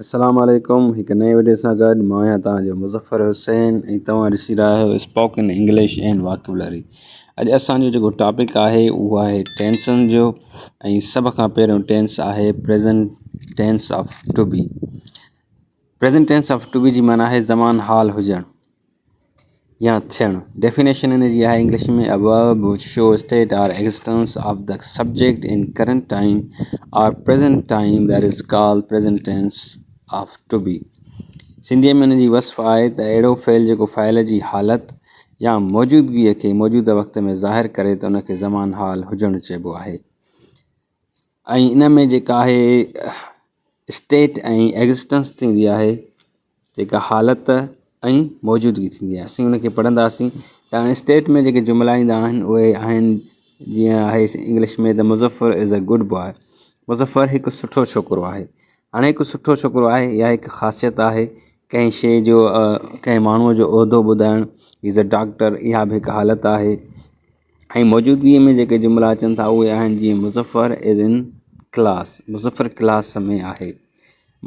السلام عليڪم هڪ نئين وڊيو سان گڏ مان آهيان توهان جو مظفر حسين ۽ توهان ڏسي رهيا آهيو اسپوڪن انگلش اينڊ واڪيبلري اڄ اسان جو جيڪو ٽاپڪ آهي اهو آهي ٽينسن جو ۽ سڀ کان پهريون ٽينس آهي present tense of to be present tense of to be جي معنيٰ آهي زمان حال هجڻ يا ٿيڻ ڊيفينيشن ان جي آهي English ۾ a verb which show state or existence of the subject in current time or present time that is called present tense of to be سنڌيء ۾ ان جي وصف آهي ته اهڙو فعل جيڪو فاعل جي حالت يا موجودگيء کي موجوده وقت ۾ ظاهر ڪري ته ان کي زمان حال هجڻ چئبو آهي ۽ ان ۾ جيڪا آهي اسٽيٽ ۽ ايگزسٽنس ٿيندي آهي جيڪا حالت ۽ موجودگي ٿيندي آهي اسين ان کي پڙهنداسين ته هاڻي اسٽيٽ ۾ جيڪي جملا ايندا آهن اهي آهن جيئن آهي انگلش ۾ ته Muzaffar is a good boy Muzaffar هڪ سٺو ڇوڪرو آهي هاڻي هڪ سٺو ڇوڪرو آهي اها هڪ خاصيت آهي ڪنهن شيء جو ڪنهن ماڻهوء جو عهدو ٻڌائڻ از اي ڊاڪٽر اها به هڪ حالت آهي ۽ موجودگيء ۾ جيڪي جملا اچن ٿا اهي آهن جيئن Muzaffar is in class Muzaffar class ۾ آهي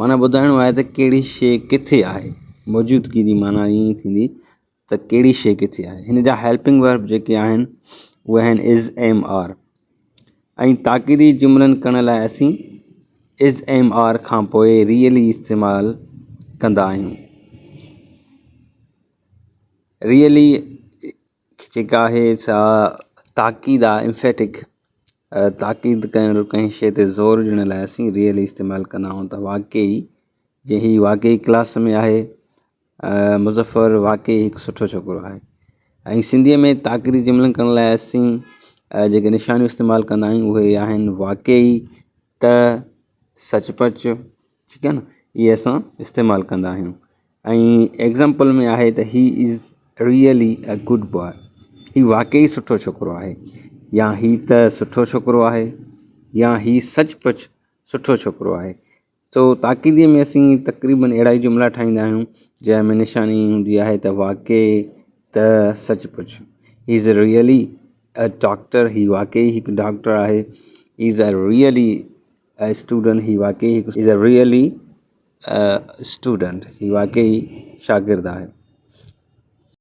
معنيٰ ٻڌائڻو آهي ته ڪهڙي شيء ڪٿي آهي موجودگي جي معنيٰ ائين ٿيندي ته ڪهڙي شيء ڪٿي آهي هن جا هيلپنگ ورب جيڪي آهن اهي آهن از ايم آر ۽ تاڪيدي جملن ڪرڻ لاء اسين از ايم آر کان پوء ريئلي استعمال ڪندا آهيون ريئلي جيڪا آهي سا تاڪيد آهي Emphatic تاڪيد ڪرڻ ڪنهن شيء تي زور ڏيڻ لاء اسين ريئلي استعمال ڪندا آهيون ته واقعي جي هي واقعي ڪلاس ۾ آهي مظفر واقعي هڪ سٺو ڇوڪرو آهي ۽ سنڌيء ۾ تاڪيدي جملن ڪرڻ لاء اسين جيڪي نشانيون استعمال ڪندا آهيون اهي آهن واقعي ته سچ پچ ٺيڪ آهي نه اهي اسان استعمال ڪندا آهيون ۽ ايگزامپل ۾ آهي ته he is really a good boy هي واقعي سٺو ڇوڪرو آهي يا هي ته سٺو ڇوڪرو آهي يا هي سچ پچ سٺو ڇوڪرو آهي سو تاڪيدي ۾ اسين تقريبن اهڙا ئي جملا ٺاهيندا آهيون جنهن ۾ نشاني هوندي آهي ته واقعي ته سچ پچ he is really a doctor هي واقعي هڪ ڊاڪٽر آهي he is a really a student هي واقعي هڪ از اي ريئلي اسٽوڊنٽ هي واقعي شاگرد آهي.